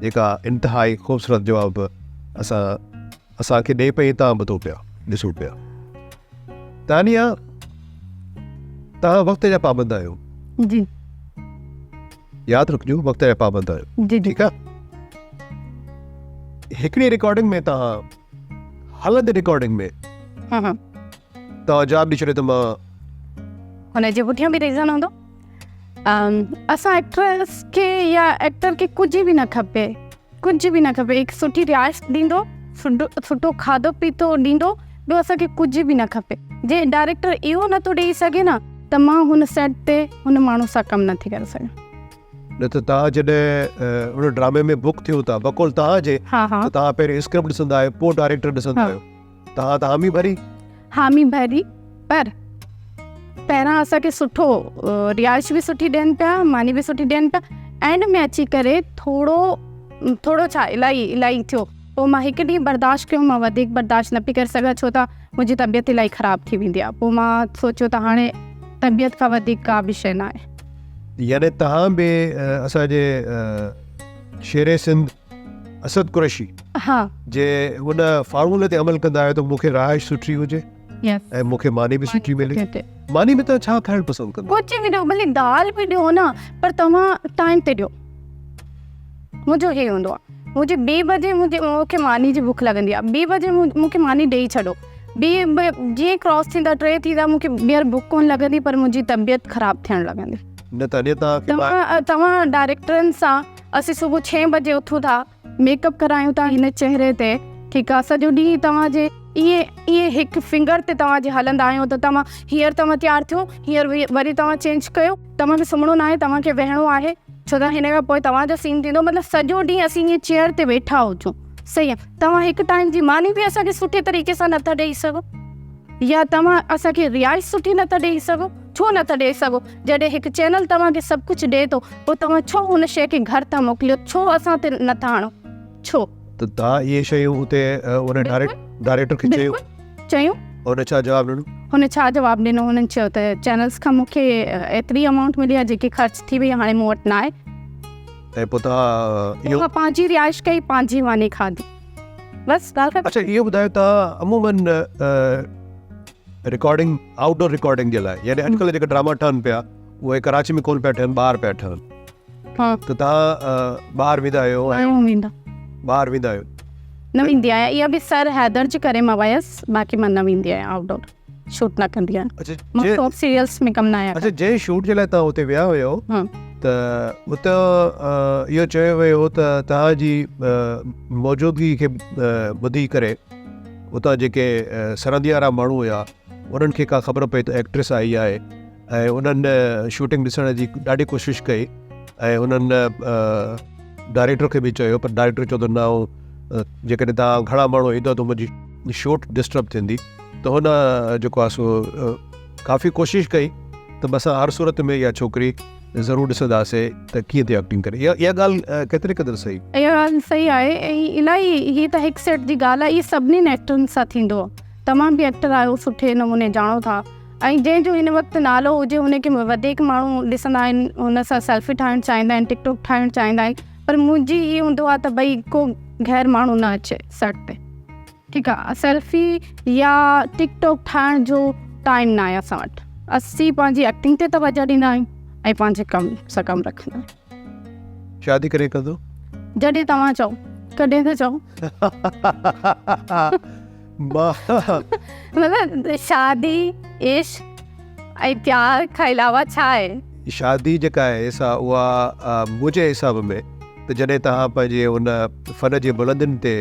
جيڪا انتهائي خوبصورت جواب اسان اسان کي ڏئي پئي تان ٻڌو پيا ڏسو پيا تانيا تان وقت جا پابند آهيو جي ياد رکجو وقت جا پابند آهيو جي ٺيڪ آ هڪڙي رڪارڊنگ ۾ تان هلندي رڪارڊنگ ۾ ها ها تان جواب ڏئي ڇڏيو ته مان هن جي پٺيان به ريزن هوندو اسان ايڪٽرس کي يا ايڪٽر کي ڪجهه به نه کپي ڪجهه به نه کپي هڪ سٺي رهائش ڏيندو سٺو کاڌو پيتو ڏيندو ٻيو اسان کي ڪجهه به نه کپي جي ڊائريڪٽر اهو نٿو ڏيئي سگهي نه ته مان هن سيٽ تي هن ماڻهو سان ڪم نٿي ڪري سگهان. نه ته توهان جڏهن ان ڊرامي ۾ بڪ ٿيو ٿا بقول توهان جي ته توهان پهرين اسڪرپٽ ڏسندا آهيو پوء ڊائريڪٽر ڏسندا آهيو توهان ته حامي ڀري. حامي ڀري پر پهريان اسان کي سٺو رهائش به سٺي ڏين پيا ماني به سٺي ڏين پيا اينڊ ۾ اچي ڪري ٿورو ٿورو ڇا الاهي الاهي ٿيو پوء مان هڪ ڏينهن برداشت ڪيو مان وڌيڪ برداشت نه پئي ڪري سگهان ڇو ته منهنجي طبيعت الاهي خراب ٿي ويندي آهي پوء مان سوچيو ته هاڻي طبيعت کان وڌيڪ ڪا به شيء نه آهي. يعني توهان به اسان جي شير سنڌ اسد قريشي ها جي ان فارمولي تي عمل ڪندا آهيو ته مون کي رهائش سٺي هجي ۽ مون کي ماني به سٺي ملي. ماني ۾ توهان ڇا کائڻ پسند ڪندا؟ ڪجهه به ڏيو ڀلي دال به ڏيو نه پر توهان ٽائيم تي ڏيو. منهنجو هي هوندو آهي. منهنجي ٻي بجي منهنجي مون کي ماني جي بک لڳندي آهي. ٻي بجي مون کي ماني ڏيئي ڇڏو. ٻي جيئن ڪراس ٿيندا ٽي ٿيندا مون کي ٻيهر بک ڪونه لڳندي پر منهنجي طبيعت خراب ٿيڻ لڳندي. نه ته اڃا توهان کي توهان ڊائريڪٽرن سان اسين صبح ڇهين بجي اٿون ٿا. ميڪ اپ ڪرايون ٿا هن چهري تي ٺيڪ آ سڄو ڏينهن توهان جي ائين ائين هڪ فنگر تي توهان جي هلندا آهيون ته توهان هينئر توهان تيار ٿيو هينئر وري توهان چينج ڪيو توهان کي سمهڻو ناهي توهان کي ويهڻو آهي ڇو ته هن کان پوء توهان جو سين ٿيندو مطلب سڄو ڏينهن اسين ائين چيئر تي ويٺا هجون صحيح آ توهان هڪ ٽائيم جي ماني به اسان کي سٺي طريقي سان نٿا ڏيئي سگهو يا توهان اسان کي رهائش سٺي نٿا ڏيئي سگهو ڇو نٿا ڏئي سگهو؟ جڏهن هڪ چينل توهان کي سڀ ڪجهه ڏئي ٿو، پوء توهان ڇو ان شيء کي گهر ٿا موڪليو؟ ڇو اسان تي نٿا آڻو؟ ڇو؟ ته توهان اهي شيون اتي ان ڊائريڪٽر کي چيون؟ بلڪل چيون. هن ڇا جواب ڏنو؟ هن ڇا جواب ڏنو؟ هنن چيو ته چينلز کان مون کي ايتري امائونٽ ملي آهي جيڪي خرچ ٿي وئي هاڻي مون وٽ ناهي. ۽ پوء توهان اهو. مان پنهنجي رهائش ڪئي، پنهنجي ماني کاڌي. بس ڳالهه ختم. اڇا اهو ٻڌايو توهان عموماً رڪارڊنگ آئوٽ ڊور رڪارڊنگ جي لاء يعني اڄڪلهه جيڪا ڊراما ٺهن پيا اهي ڪراچي ۾ ڪونه پيا ٺهن ٻاهر پيا ٺهن ته توهان ٻاهر ويندا آهيو ٻاهر ويندا آهيو؟ نه ويندي آهيان اها به سر حيدر جي ڪري مان ويس باقي مان نه ويندي آهيان آئوٽ ڊور شوٽ نه ڪندي آهيان مان سوپ سيريلس ۾ ڪم نه آهيان. اڇا جنهن شوٽ جي لاء توهان اتي ويا هيو ته اتي اهو چيو ويو هو ته توهان جي موجودگي کي ٻڌي ڪري اتان جيڪي سرندي وارا ماڻهو هيا انهن کي ڪا خبر پئي ته ايڪٽريس آئي آهي ۽ انهن شوٽنگ ڏسڻ جي ڏاڍي ڪوشش ڪئي ۽ انهن ڊائريڪٽر کي به چيو پر ڊائريڪٽر چيو ته نه آئون جيڪڏهن توهان گهڻا ماڻهو ايندا ته منهنجي شوٽ ڊسٽرب ٿيندي ته هن جيڪو آهي سو ڪافي ڪوشش ڪئي ته بس هر صورت ۾ اها ڇوڪري ضرور ڏسنداسي ته ڪيئن ٿي ايڪٽنگ ڪري. اها ڳالهه ڪيتري قدر صحيح؟ اها ڳالهه صحيح آهي ۽ الاهي هي ته هڪ سيٽ جي ڳالهه آهي اهي سڀني ايڪٽرن سان ٿيندو آهي توهان به ايڪٽر آهيو سٺي نموني ڄاڻو ٿا ۽ جنهن جو هن وقت نالو هجي هن کي وڌيڪ ماڻهو ڏسندا آهن هن سان سيلفي ٺاهڻ چاهيندا آهن ٽڪ ٽاڪ ٺاهڻ چاهيندا آهن پر منهنجي هي هوندو آهي ته ڀئي ڪو غير ماڻهو نه اچي سيٽ تي. ٺيڪ آ سيلفي يا ٽڪ ٽاڪ ٺاهڻ جو ٽائيم ناهي اسان وٽ اسين پنهنجي ايڪٽنگ تي توجه ڏيندا آهيون ۽ پنهنجي ڪم سان ڪم رکندا آهيون. شادي ڪڏهن ڪندو؟ جڏهن توهان چئو. ڪڏهن ٿا چئو؟ مطلب شادي عشق ۽ پيار کان علاوه ڇا آهي؟ شادي جيڪا آهي سا اها منهنجي حساب ۾ ته جڏهن توهان پنهنجي ان فن جي بلندين تي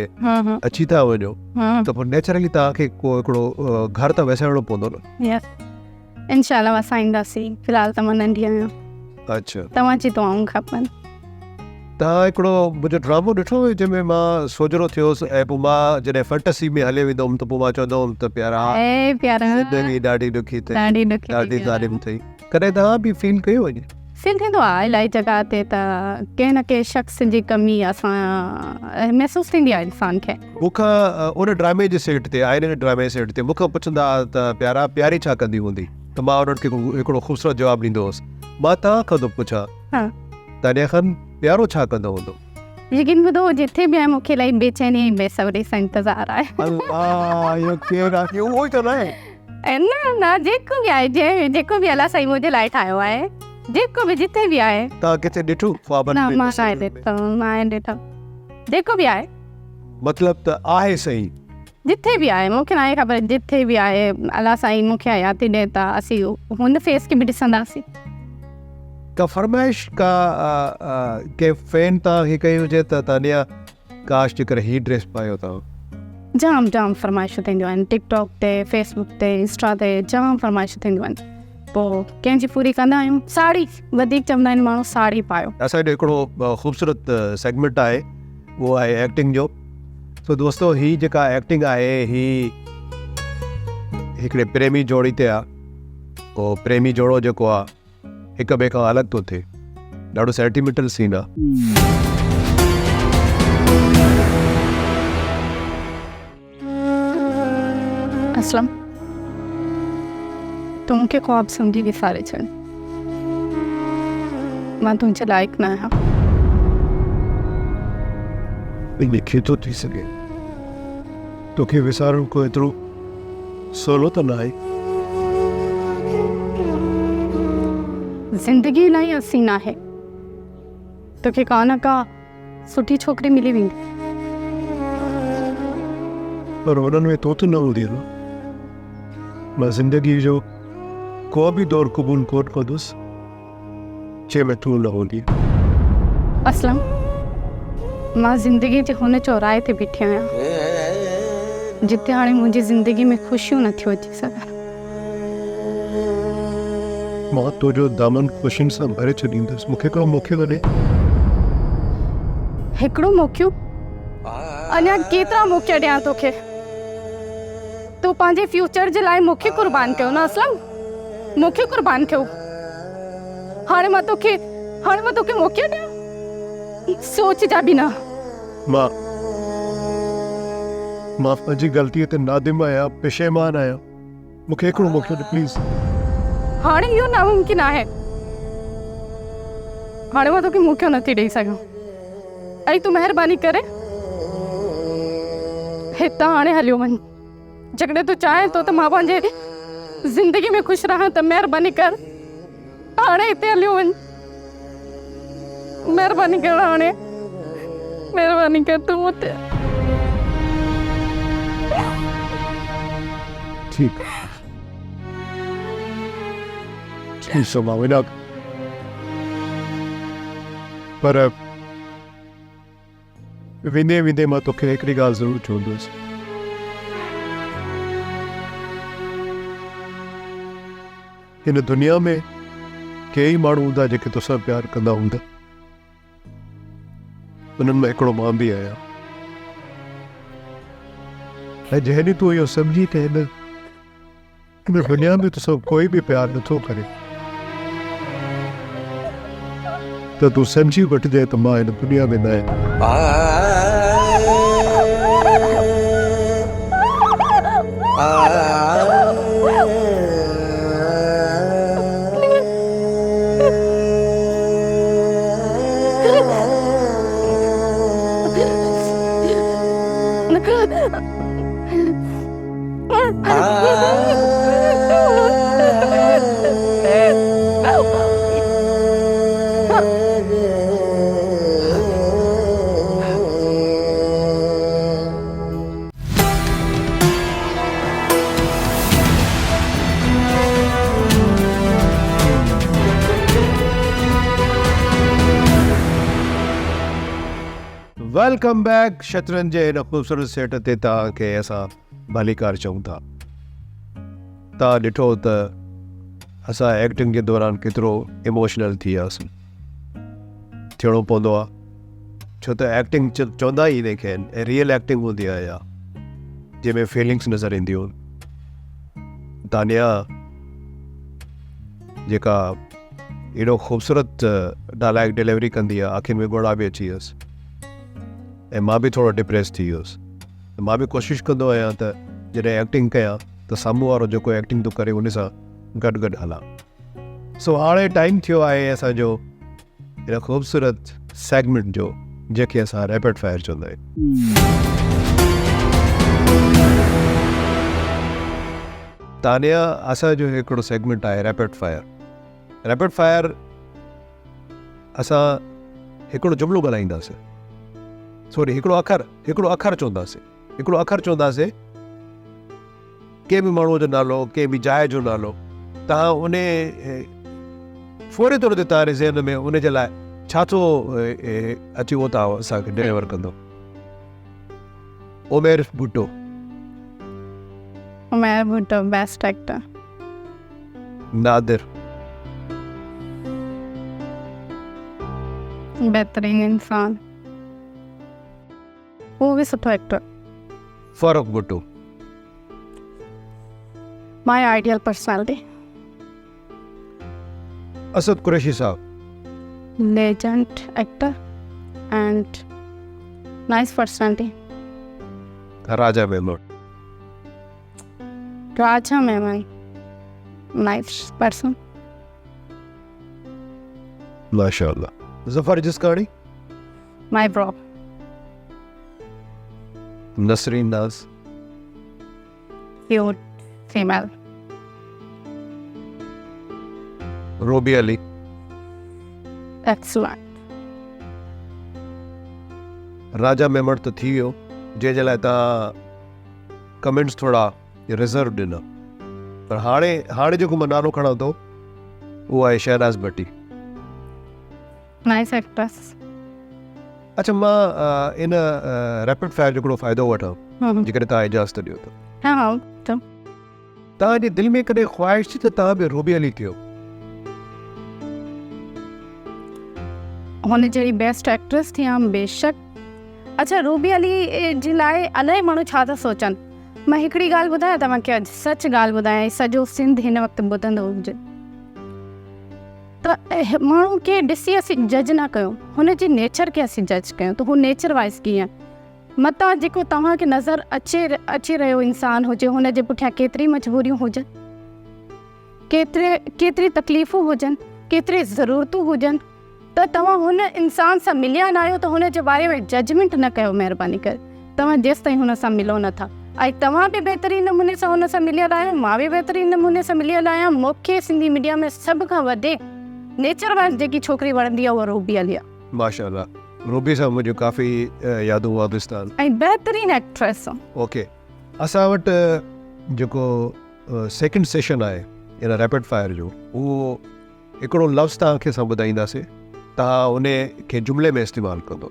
اچي ٿا وڃو ته پوء نيچرلي توهان کي ڪو هڪڙو گهر ته وسائڻو پوندو نه. يس انشاء الله وسائينداسين في الحال ته مان ننڍي آهيان. اڇا. توهان جي دعائون کپن. توهان هڪڙو منهنجو ڊرامو ڏٺو هيو جنهن ۾ مان سوجهرو ٿيو هوس ۽ پوء مان جڏهن فنٽسي ۾ هليو ويندو هوم ته پوء مان چوندو هوم ته پيارا اي پيارا زندگي ڏاڍي ڏکي اٿئي ڏاڍي ڏکي ڏاڍي ظالم اٿئي ڪڏهن توهان به فيل ڪيو ائين؟ فيل ٿيندو آهي الاهي جڳهه تي ته ڪنهن نه ڪنهن شخص جي ڪمي اسان محسوس ٿيندي آهي انسان کي. مون کان ان ڊرامي جي سيٽ تي آئيني جي ڊرامي جي سيٽ تي مون کان پڇندا ها ته پيارا پياري ڇا ڪندي هوندي ته مان انهن کي هڪڙو خوبصورت جواب ڏيندو هوس مان توهان کان ٿو پڇان تانيا خان پيارو ڇا ڪندو هوندو؟ يقين ٻڌو هو جٿي به آهي مون کي الاهي بيچيني ۽ بي صبري سان انتظار آهي. الله اهو ڪير آهي اهو ئي ته ناهي. نه نه جيڪو به آهي جنهن جيڪو به الله سائين منهنجي لاء ٺاهيو آهي جيڪو به جٿي به آهي. توهان ڪٿي ڏٺو خوابن ۾ نه مان ناهي ڏٺو ناهي ڏٺو جيڪو به آهي. مطلب ته آهي سائين. جٿي به آهي مون کي ناهي خبر جٿي به آهي الله سائين مون کي حياتي ڏي ته اسين هن فيس کي به ڏسنداسين. ڪا فرمائش ڪا ڪنهن فين توهان کي ڪئي هجي ته تانيا ڪاش جيڪر هي ڊريس پايو توهان. جام جام فرمائشون ٿينديون آهن ٽڪ ٽاڪ تي فيس بڪ تي انسٽا تي جام فرمائشون ٿينديون آهن پوء ڪنهن جي پوري ڪندا آهيون ساڙهي وڌيڪ چوندا آهن ماڻهو ساڙهي پايو. اسان جو هڪڙو خوبصورت سيگمينٽ آهي اهو آهي ايڪٽنگ جو سو دوستو هي جيڪا ايڪٽنگ آهي هي هڪڙي پريمي جوڙي تي آ اهو پريمي جوڙو جيڪو آ هڪ ٻئي کان الڳ ٿو ٿئي ڏاڍو سينٽيمينٽل سين آ. اسلم تون مون کي خواب سمجهي وساري ڇڏ مان تنهنجي لائق نه آهيان. ائين ڪيئن ٿو ٿي سگهي؟ توکي وسارڻ ڪو ايترو سولو ته ناهي. زندگي الاهي حسين آهي. توکي ڪا نه ڪا سٺي ڇوڪري ملي ويندي. پر انهن ۾ تون ته نه هوندينء نه. مان زندگيء جو ڪو به دور قبول ڪونه ڪندس. جنهن ۾ تون نه هوندين. اسلم، مان زندگيء جي هن چوراهي تي بيٺي آهيان، جتي هاڻي منهنجي زندگيء ۾ خوشيون نه ٿيون اچي سگهن. مان تنهنجو دامن خوشين سان ڀري ڇڏيندس. مون کي هڪڙو موقعو ته ڏي. هڪڙو موقعو؟ اڃا ڪيترا موقعا ڏيان توکي؟ تو پنهنجي فيوچر جي لاء مون کي قربان ڪيو نه اسلم، مون کي قربان ڪيو. هاڻي مان توکي هاڻي مان توکي موقعو ڏيان؟ سوچجان به نه. مان مان پنهنجي غلطيء تي نادم آهيان، پشيمان آهيان. مون کي هڪڙو موقعو ڏي پليز. هاڻي اهو ناممڪن آهي. هاڻي مان توکي موقعو نٿي ڏئي سگهان. ۽ تون مهرباني ڪري هتان هاڻي هليو وڃ. جيڪڏهن تون چاهين ٿو ته مان پنهنجي زندگي ۾ خوش رهان ته مهرباني ڪر هاڻي هتي هليو وڃ. مهرباني ڪر هاڻي مهرباني ڪر تون مون تي. ٺيڪ ٺيڪ سو مان وڃان ٿو پر ويندي ويندي مان توکي هڪڙي ڳالهه ضرور چوندس. هن دنيا ۾ ڪيئي ماڻهو هوندا جيڪي توسان پيار ڪندا هوندا. انهن مان هڪڙو مان به آهيان. ۽ جنهن ڏينهن تون اهو سمجهين ته هن هن دنيا ۾ توسان ڪوئي به پيار نٿو ڪري ته تون سمجهي وٺجانء ته مان هن دنيا ۾ نه آهيان. Welcome back شطرنج جي هن خوبصورت سيٽ تي توهان کي اسان ڀليڪار چئون ٿا. توهان ڏٺو ته اسان ايڪٽنگ جي دوران ڪيترو ايموشنل ٿي وياسين. ٿيڻو پوندو آهي ڇو ته ايڪٽنگ چوندا ئي ان کي آهن ۽ ريئل ايڪٽنگ هوندي آهي اها جنهن ۾ فيلنگس نظر اينديون آهن. دانيا جيڪا ايڏو خوبصورت ڊائلاگ ڊليوري ڪندي آ اکين ۾ ڳوڙها به اچي ويس ۽ مان به ٿورو ڊپريس ٿي ويس ته مان به ڪوشش ڪندو آهيان ته جڏهن ايڪٽنگ ڪيان ته سامهون وارو جيڪو ايڪٽنگ ٿو ڪري ان سان گڏ گڏ هلان سو هاڻي ٽائيم ٿيو آهي اسان جو هن خوبصورت سيگمينٽ جو جنهن کي اسان ريپڊ فائر چوندا آهيون. تانيا اسان جو هڪڙو سيگمينٽ آهي ريپڊ فائر ريپڊ فائر اسان هڪڙو جملو ڳالهائينداسين سوري هڪڙو اکر هڪڙو اکر چونداسين هڪڙو اکر چونداسين ڪنهن به ماڻهوء جو نالو، ڪنهن به جاء جو نالو، توهان ان فوري طور تي توهان جي ذهن ۾ ان جي لاء ڇا ٿو اچي اهو توهان اسان کي ڊليور ڪندو. Umair Bhutto. Umair Bhutto best actor. Nadir. بهترين انسان. هو به سٺو actor. Farrukh Bhutto. My ideal personality. Asad Qureshi sahib. Legend actor and nice personality. Raja Memon. Raja Memon nice person. ماشاء الله. Zafar Jiskani. My bro. Nasreen Naz. Cute female. Ruby Ali. Excellent. Raja Memon ته ٿي ويو جنهن جي لاء توهان comments ٿورا reserve ڏنا پر هاڻي هاڻي جيڪو مان نالو کڻان ٿو اهو آهي شهناز ڀٽي. Nice actress. اڇا مان ان ريپڊ فائر جو هڪڙو فائدو وٺان جيڪڏهن توهان اجازت ڏيو ته. ها ها ته. توهان جي دل ۾ ڪڏهن خواهش ٿي ته توهان به روبي علي ٿيو؟ هن جهڙي بيسٽ ايڪٽريس ٿيان بيشڪ. اڇا روبي علي جي لاء الائي ماڻهو ڇا ٿا سوچن. مان هڪڙي ڳالهه ٻڌايان توهان کي اڄ سچ ڳالهه ٻڌايان سڄو سنڌ هن وقت ٻڌندو هجي. ته ماڻهو کي ڏسي اسين جج نه ڪيون هن جي نيچر کي اسين جج ڪيون ته هو نيچر وائز ڪيئن متان جيڪو توهان کي نظر اچي اچي رهيو انسان هجي هن جي پٺيان ڪيتري مجبوريون هجن ڪيتري ڪيتري تڪليفون هجن ڪيتري ضرورتون هجن ته توهان هن انسان سان مليا نه آهيو ته هن جي باري ۾ ججمينٽ نه ڪيو مهرباني ڪري توهان جيستائين هن سان ملو نه ٿا ۽ توهان به بهترين نموني سان هن سان مليل آهيو، مان به بهترين نموني سان مليل آهيان، مون کي سنڌي ميڊيا ۾ سڀ کان وڌيڪ نيچر وائز جيڪي ڇوڪري وڻندي آهي اها روبي علي آهي. ماشاء الله روبي سان منهنجون ڪافي يادون وابسته آهن. ۽ بهترين ايڪٽريس. اوڪي اسان وٽ جيڪو سيڪنڊ سيشن آهي ان ريپڊ فائر جو اهو هڪڙو لفظ توهان کي اسان ٻڌائينداسين توهان ان کي جملي ۾ استعمال ڪندو.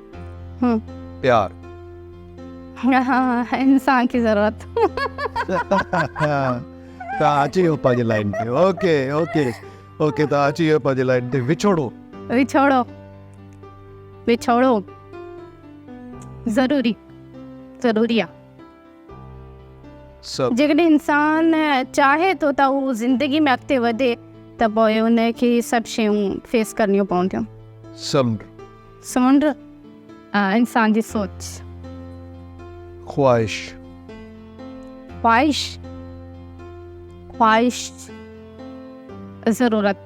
پيار. انسان کي ضرورت. توهان اچي ويو پنهنجي لائن تي. اوڪي اوڪي اوڪي توهان اچي ويو پنهنجي لائن تي. وڇوڙو. وڇوڙو وڇوڙو ضروري ضروري آ. سڀ. جيڪڏهن انسان چاهي ٿو ته هو زندگي ۾ اڳتي وڌي ته پوء ان کي سڀ شيون فيس ڪرڻيون پونديون. سمنڊ. سمنڊ انسان جي سوچ. خواهش. خواهش خواهش ضرورت.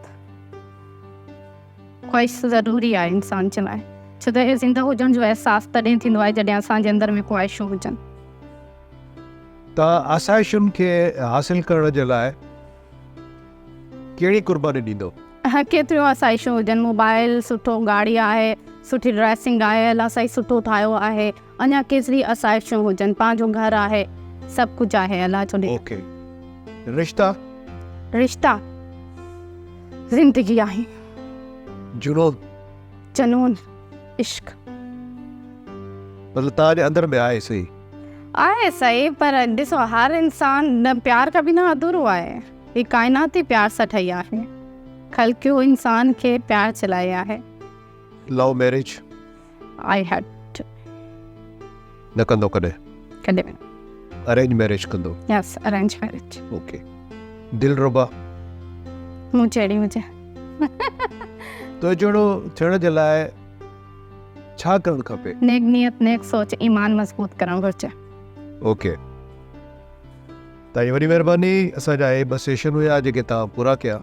خواهش ضروري آهي انسان جي لاء ڇو ته زنده هجڻ جو احساس تڏهن ٿيندو آهي جڏهن اسان جي اندر ۾ خواهشون هجن. توهان آسائشن کي حاصل ڪرڻ جي لاء ڪهڙي قرباني ڏيندو؟ ڪيتريون آسائشون هجن، موبائل، سٺو گاڏي آهي، سٺي ڊريسنگ آهي، الله سائين سٺو ٺاهيو آهي، اڃا ڪيتري آسائشون هجن، پنهنجو گهر آهي، سڀ ڪجهه آهي الله جو ڏنل. اوڪي. رشتا؟ رشتا زندگي آهي. جنون؟ جنون عشق. مطلب توهان جي اندر ۾ آهي صحيح. آهي صحيح پر ڏسو هر انسان نه پيار کان بنا اڌورو آهي. هي ڪائنات ئي پيار سان ٺهي آهي. خلقيو انسان کي پيار جي لاء آهي. Love marriage? I hate. نه ڪندو ڪڏهن؟ ڪڏهن به نه. ارينج ميريج ڪندو؟ Yes arrange marriage. اوڪي دلربا؟ مون جهڙي هجي. تو جهڙو ٿيڻ جي لاء ڇا ڪرڻ کپي؟ نيڪ نيت نيڪ سوچ ايمان مضبوط ڪرڻ گهرجي. اوڪي توهان جي وڏي مهرباني اسان جا اهي ٻه سيشن هيا جيڪي توهان پورا ڪيا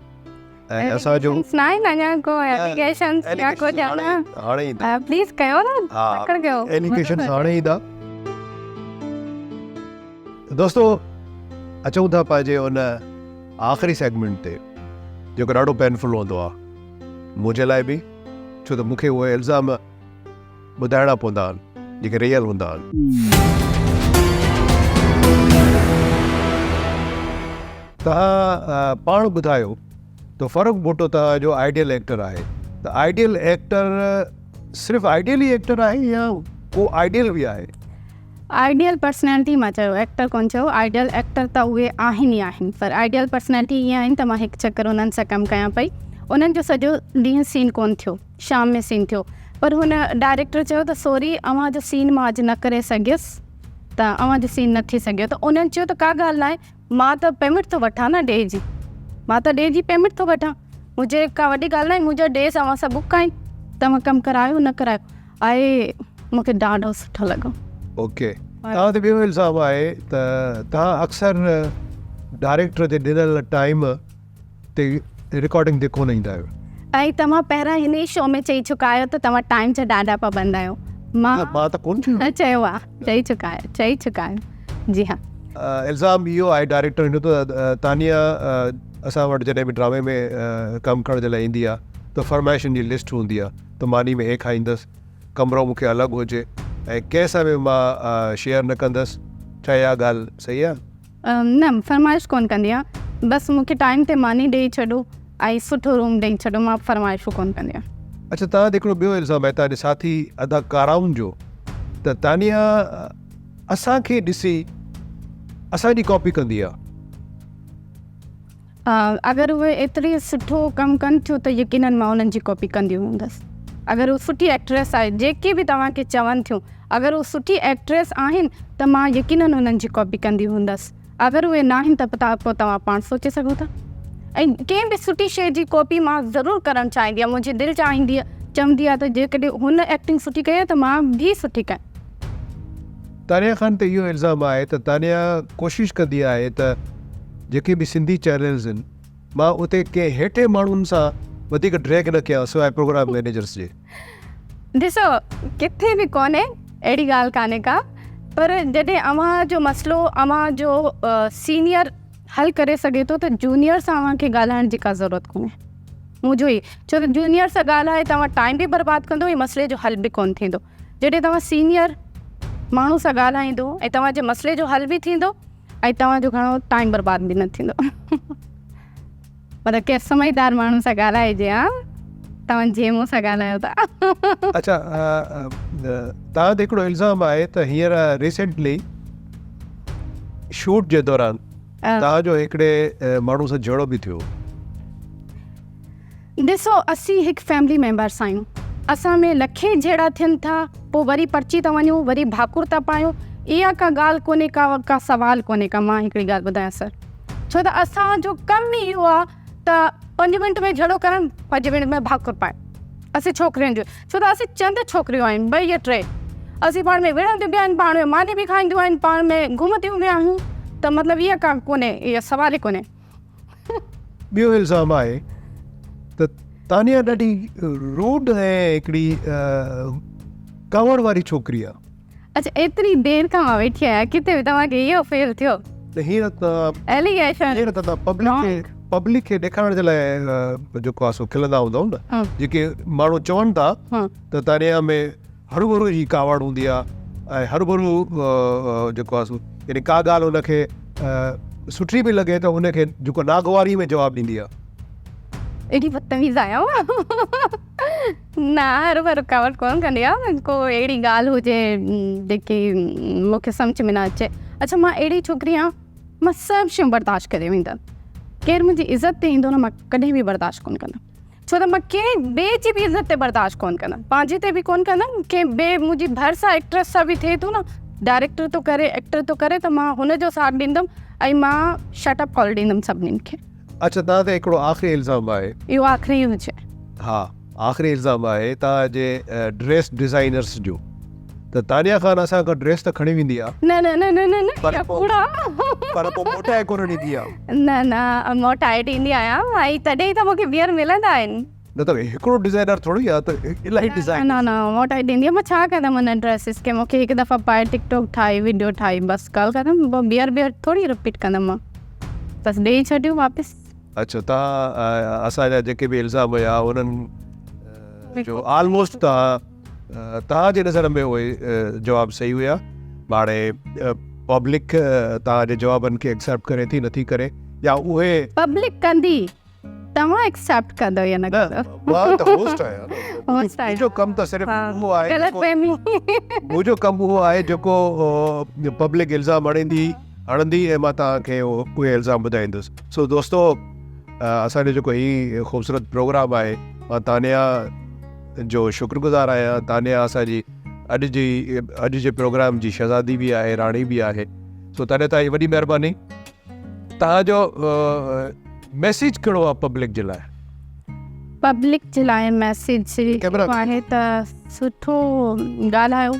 ۽ اسان جو نه آهن اڃا ڪو ايليگيشنز يا ڪو ڄاڻ هاڻي ايندا پليز ڪيو نه تڪڙ ڪيو ايليگيشنز هاڻي ايندا دوستو اچون ٿا پنهنجي ان آخري سيگمينٽ تي جيڪو ڏاڍو پينفل هوندو آهي منهنجي لاء به ڇو ته مون کي اهي الزام ٻڌائڻا پوندا آهن جيڪي ريئل هوندا آهن. توهان پاڻ ٻڌايو ته فرخ ڀٽو توهان جو آئيڊيل ايڪٽر آهي ته آئيڊيل ايڪٽر صرف آئيڊيل ئي ايڪٽر آهي يا ڪو آئيڊيل به آهي؟ آئيڊيل پرسنالٽي مان چيو ايڪٽر ڪونه چيو آئيڊيل ايڪٽر ته اهي آهن ئي آهن پر آئيڊيل پرسنالٽي ائين آهن ته مان هڪ چڪر انهن سان ڪم ڪيان پئي انهن جو سڄو ڏينهن سين ڪونه ٿيو شام ۾ سين ٿيو پر هن ڊائريڪٽر چيو ته سوري اوهان جو سين مان اڄ نه ڪري سگهيس ته اوهان جو سين نه ٿي سگهيو ته انهن چيو ته ڪا ڳالهه ناهي مان ته پيمينٽ ٿو وٺان نه ڊي جي مان ته ڊي جي پيمينٽ ٿو وٺان منهنجي ڪا وڏي ڳالهه ناهي منهنجا ڊيز اوهان سان بڪ آهن توهان ڪم ڪرايو نه ڪرايو آهي مون کي ڏاڍو سٺو لڳو. اوڪي توهان تي ٻيو الزام آهي ته توهان اڪثر ڊائريڪٽر جي ڏنل ٽائيم تي رڪارڊنگ تي ڪونه ايندا آهيو. ۽ توهان پهريان هن ئي شو ۾ چئي چڪا آهيو ته توهان ٽائيم جا ڏاڍا پابند آهيو. مان مان ته ڪونه چيو. چيو آ چئي چڪا آهيو چئي چڪا آهيو جي ها. الزام اهو آهي ڊائريڪٽر جو ته تانيا اسان وٽ جڏهن به ڊرامي ۾ ڪم ڪرڻ جي لاء ايندي آهي ته فرمائشن جي لسٽ هوندي آهي ته ماني ۾ هي کائيندس، ڪمرو مون کي الڳ هجي ۽ ڪنهن سان به مان شيئر نه ڪندس، ڇا اها ڳالهه صحيح آهي؟ نه فرمائش ڪونه ڪندي آهيان، بس مون کي ٽائيم تي ماني ڏئي ڇڏو ۽ سٺو روم ڏئي ڇڏو، مان فرمائشون ڪونه ڪندي آهيان. اڇا توهان تي هڪڙو ٻيو الزام آهي توهان جي ساٿي اداڪارائن جو ته تانيا اسان کي ڏسي اسان جي ڪاپي ڪندي آهي. اگر اهي ايتري سٺو ڪم ڪن ٿيون ته يقينن مان انهن جي ڪاپي ڪندي هوندس اگر هو سٺي ايڪٽريس آهي جيڪي به توهان کي چون ٿيون اگر هو سٺي ايڪٽريس آهن ته مان يقينن انهن جي ڪاپي ڪندي هوندس اگر اهي ناهن ته پوء توهان پاڻ سوچي سگهو ٿا ۽ ڪنهن به سٺي شيء جي ڪاپي مان ضرور ڪرڻ چاهيندي آهيان منهنجي دل چاهيندي چوندي آهي ته جيڪڏهن هن ايڪٽنگ سٺي ڪئي آهي ته مان به سٺي ڪيان. تانيا خان تي اهو الزام آهي ته تانيا ڪوشش ڪندي آهي ته جيڪي به سنڌي چينلز آهن مان اتي ڪنهن هيٺين ماڻهن سان وڌيڪ ڊريگ نه ڪيان سواء پروگرام مئنيجرس جي. ڏسو ڪٿي به ڪونهي اهڙي ڳالهه ڪانهي ڪا پر جڏهن اوهان جو مسئلو اوهان جو سينيئر حل ڪري سگهي ٿو ته جونيئر سان اوهان کي ڳالهائڻ جي ڪا ضرورت ڪونهي منهنجو هي ڇو ته جونيئر سان ڳالهائي توهان ٽائيم به برباد ڪندو ۽ مسئلي جو حل به ڪونه ٿيندو. جڏهن توهان سينيئر ماڻهو سان ڳالهائيندو ۽ توهان جي مسئلي جو حل به ٿيندو ۽ توهان جو گهڻو ٽائيم برباد به نه ٿيندو. مطلب ڪنهن سمجهدار ماڻهو سان ڳالهائجي ها توهان جيئن مون سان ڳالهايو ٿا. اڇا توهان تي هڪڙو الزام آهي ته هينئر ريسينٽلي شوٽ جي دوران توهان جو هڪڙي ماڻهو سان جهيڙو به ٿيو. ڏسو اسين هڪ فيملي ميمبرس آهيون اسان ۾ لکين جهيڙا ٿين ٿا پوء وري پرچي ٿا وڃون وري ڀاڪر ٿا پايون اها ڪا ڳالهه ڪونهي ڪا ڪا سوال ڪونهي ڪا مان هڪڙي ڳالهه ٻڌايان سر ڇو ته اسان جو ڪم ئي اهو آهي ته پنج منٽ ۾ جهيڙو ڪرڻ پنج منٽ ۾ ڀاڪر پائڻ اسين ڇوڪرين جو ڇو ته اسين چند ڇوڪريون آهيون ٻه يا ٽي اسين پاڻ ۾ وڙهنديون به آهن پاڻ ۾ ماني به کائينديون آهن پاڻ ۾ گهمنديون به آهيون ته مطلب اها ڪا ڪونهي اها سوال ئي ڪونهي. ٻيو الزام آهي ته تانيا ڏاڍي روڊ ۽ هڪڙي ڪاوڙ واري ڇوڪري آ. اڇا ايتري دير کان مان ويٺي آهيان ڪٿي به توهان کي اهو فيل ٿيو. نه هينئر ته ايليگيشن هينئر ته توهان پبلڪ کي پبلڪ کي ڏيکارڻ جي لاء جيڪو آ سو کلندا هوندؤ نه جيڪي ماڻهو چون ٿا ته تانيا ۾ هروڀرو جي ڪاوڙ هوندي آ ۽ هروڀرو جيڪو آ سو يعني ڪا ڳالهه ان کي سٺي به لڳي ته ان کي جيڪو ناگواري ۾ جواب ڏيندي آ. ايڏي بدتميز آهيان مان. نه هروڀرو ڪاوڙ ڪونه ڪندي آهيان ڪو اهڙي ڳالهه هجي جيڪي مون کي سمجهه ۾ نه اچي اڇا مان اهڙي ڇوڪري آهيان مان سڀ شيون برداشت ڪري ويندم ڪير منهنجي عزت تي ايندو نه مان ڪڏهن به برداشت ڪونه ڪندم ڇو ته مان ڪنهن ٻئي جي به عزت تي برداشت ڪونه ڪندم پنهنجي تي به ڪونه ڪندم ڪنهن ٻئي منهنجي ڀر سان ايڪٽرس سان به ٿئي ٿو نه ڊائريڪٽر ٿو ڪري ايڪٽر ٿو ڪري ته مان هن جو ساٿ ڏيندم ۽ مان شٽ اپ ڪال ڏيندم سڀني کي. اڇا توهان تي هڪڙو آخري الزام آهي. اهو آخري ئي هجي. ها آخري الزام آهي توهان جي ڊريس ڊزائنرس جو ته تانيا خان اسان کان ڊريس ته کڻي ويندي آ. نه نه نه نه نه نه اها ڪوڙ آ. پر پوء موٽائي ڪونه ڏيندي آ. نه نه موٽائي ڏيندي آهيان ۽ تڏهن ئي ته مون کي ٻيهر ملندا آهن. نه ته هڪڙو ڊزائنر ٿوري آ ته الاهي ڊزائنرس. نه نه موٽائي ڏيندي آهيان مان ڇا ڪندم انهن ڊريسز کي مون کي هڪ دفعا پائي ٽڪ ٽاڪ ٺاهي وڊيو ٺاهي بس ڳالهه ختم پوء ٻيهر ٻيهر ٿوري رپيٽ ڪندم مان. بس ڏيئي ڇڏيو واپس. اڇا توهان اسان جا جيڪي به الزام هيا انهن جو آلموسٽ توهان توهان جي نظر ۾ اهي جواب صحيح هيا هاڻي پبلڪ توهان جي جوابن کي ايڪسيپٽ ڪري ٿي نٿي ڪري يا اهي پبلڪ ڪندي توهان ايڪسيپٽ ڪندو يا نه ڪندو مان ته هوسٽ آهيان نه هوسٽ آهيو منهنجو ڪم ته صرف اهو آهي غلط فهمي منهنجو ڪم اهو آهي جيڪو پبلڪ الزام هڻندي هڻندي ۽ مان توهان کي اهي الزام ٻڌائيندس سو دوستو اسان جو جيڪو هي خوبصورت پروگرام آهي مان تانيا جو شڪر گذار آهيان تانيا اسان جي اڄ جي اڄ جي پروگرام جي شهزادي به آهي راڻي به آهي سو تانيا توهان جي وڏي مهرباني توهان جو ميسيج ڪهڙو آهي پبلڪ جي لاء؟ پبلڪ جي لاء ميسيج اهو آهي ته سٺو ڳالهايو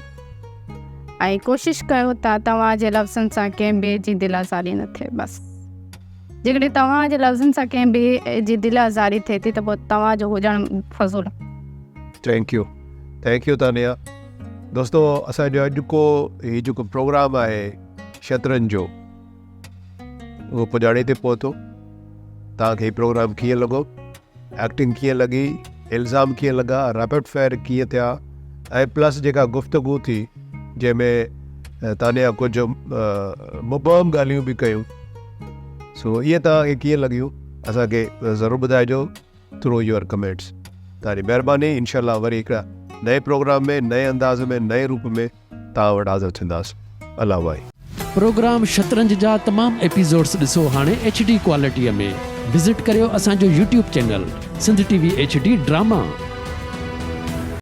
۽ ڪوشش ڪيو ته توهان جي لفظن سان ڪنهن ٻئي جي دل آزاري نه ٿئي بس جيڪڏهن توهان جي لفظن سان ڪنهن ٻئي جي دل آزاري ٿئي ٿي ته پوء توهان جو هجڻ فضول آهي. Thank you thank you Tania دوستو اسان جو اڄ ڪو هي جيڪو پروگرام آهي شطرنج جو اهو پڄاڻي تي پهتو. توهان کي هي پروگرام ڪيئن لڳو؟ ايڪٽنگ ڪيئن لڳي؟ الزام ڪيئن لڳا؟ ريپڊ فائر ڪيئن ٿيا؟ ۽ پلس جيڪا گفتگو ٿي جنهن ۾ تانيا ڪجهه مبهم ڳالهيون به ڪيون سو اهي توهان کي ڪيئن لڳيون اسان کي ضرور ٻڌائجو ٿرو your comments توهان جي مهرباني انشاء الله وري هڪ نئين پروگرام ۾ نئين انداز ۾ نئين روپ ۾ توهان وٽ حاضر ٿينداس. الله وائي. پروگرام شطرنج جا تمام ايپيسوڊس ڏسو هاڻي ايڇ ڊي ڪوالٽيء ۾. وزٽ ڪريو اسان جو YouTube channel Sindh T V H D drama.